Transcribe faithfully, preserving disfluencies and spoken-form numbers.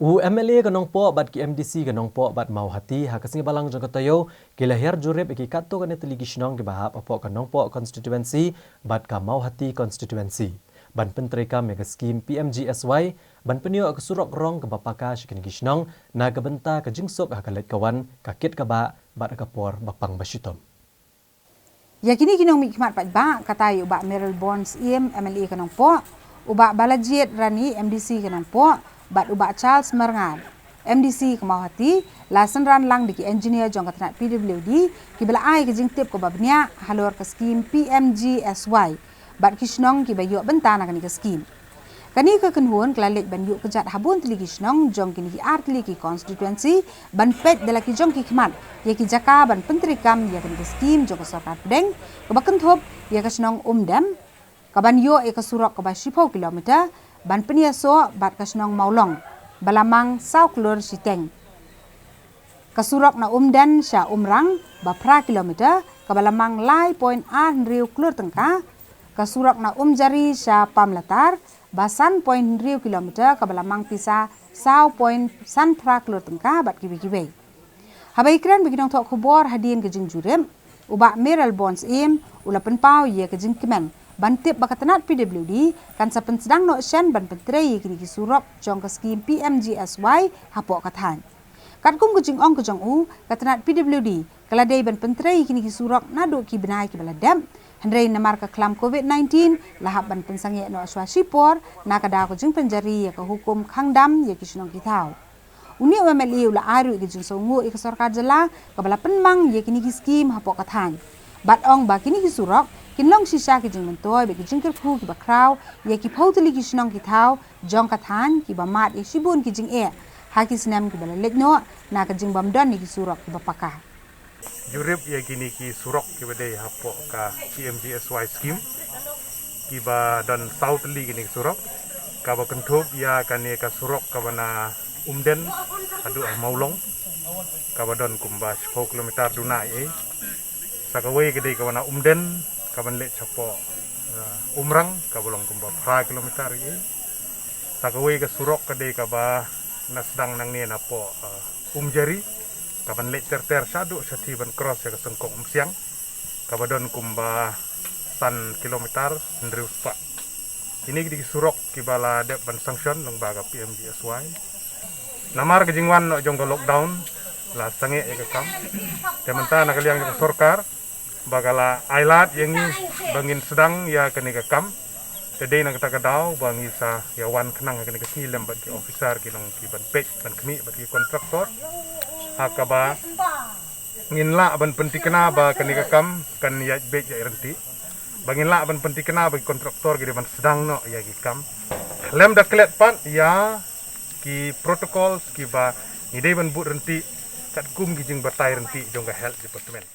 U M L A ka Nongpoh bad ki M D C ka Nongpoh bad Mawhati ha ka sngi Balang jong ka taïew ki la hiar jurip ïa ki katto katne tylli ki shnong kiba hap hapoh ka Nongpoh constituency bad ka Mawhati constituency ban pyntreikam ïa ka skim P M G S Y ban pynïoh ka surok rong kaba paka sha kine ki shnong na ka bynta ka jingsuk ha ka leit ka wan, ka kit ka bah bad ha ka por ba pang ba shitom. Ïa kine ki nongmihkhmat paidbah, kata ïa u Bah Mayralborn Syiem, M L A ka Nongpoh, u Bah Balajied Rani, M D C ka Nongpoh, bad u Bah Charles Marngar, M D C ka Mawhati, la synran lang da ki engineer jong ka tnat P W D kiba la ai ka jingtip kaba bniah halor ka skim P M G S Y bad ki shnong kiba ïoh bynta na kane ka skim. Kane ka kynhun ka la leit ban ïuh kjat ha bun tylli ki shnong jong kine ki ar tylli ki constituency ban peit da la ki jong ki khmat ïa ki jaka ban pyntreikam ïa kane ka skim jong ka sorkar pdeng, kaba kynthup ïa ka shnong Umden kaban ïoh ïa ka surok kaba shiphew kilometer ban pynïasoh bad ka shnong Mawlong ba la mang saw klur shiteng. Ka surok na Umden sha Umrang ba phra kilometer kaba la mang lai point ar hynriew klur tyngka. Ka surok na Umjari sha Pamlatar ba san point hynriew kilometer kaba la mang pisa saw point san phra klur tyngka bad kiwei kiwei. Haba ïakren bad ki nongthoh khubor hadien ka jingjurip, u Bah Mayralborn Syiem u la pynpaw ïa ka jingkmen ban tip ba ka tnat P W D kan sa pynsdang noh shen ban pyntrei ïa kine ki surok jong ka skim P M G S Y hapoh ka thaiñ. Katkum ka jingong ka jong u, ka tnat P W D ka la dei ban pyntrei ïa kine ki surok naduh ki bnai kiba la dep, hynrei namar ka khlam covid nineteen la hap ban pynsangeh noh shuwa shipor na ka daw ka jingpynjari ïa ka hukum khang dam ïa ki shnong ki thaw. Une u M L A u la ai ruh ïa ka jingsngewnguh ïa ka sorkar jylla kaba la pynmang ïa kine ki skim hapoh ka thaiñ bad ong ba kine ki surok kin long shisha ki jingmyntoi bad ki jingkyrkhu kiba khraw ïa ki phew tylli ki shnong ki thaw jong ka thaiñ kiba mad ïa shibun ki jingeh ha ki snem kiba la leit noh na ka jingbym don ïa ki surok kiba paka. Jurip ïa kine ki surok kiba dei hapoh ka P M G S Y scheme kiba don saw tylli kine ki surok, kaba kynthup ïa kane ka surok kaba na Umden haduh ha Mawlong kaba don kumba shiphew kilometer duna ei. Sa kawei ka dei kaba na Umden kaban leit shapoh, eh, Umrang kaba long kumba phra kilometer ei. Sa kawei ka surok ka dei kaba na sdang nangne napoh, eh, Umjari kaban leit ter ter shaduh shathie ban cross ïa ka sengkong Umsiang kaba don kumba san kilometer hynriew spah. Kine ki dei ki surok kiba la dep ban sanction lyngba ka P M G S Y. Namar ka jingwan noh jong ka lockdown la sangeh ïa ka kam. Te mynta na ka liang jong ka sorkar ba ka la ai lad ïa ngi ba ngin sdang ïa kane ka kam. Te dei na kata ka daw ba ngi sa ïa wan khnang ha kane ka sngi lem bad ki officer ki nong kiban peit ban khmih bad ki kontraktor ha kaba ngin lah ban pynthikna ba kane ka kam kan ïaid beit ïaid ryntih. Ba ngin lah ban pynthikna ba ki kontraktor ki dei ban sdang noh ïa ki kam khlem da klet pat ïa ki protocols kiba ngi dei ban bud ryntih katkum ki jingbatai ryntih jong ka health department.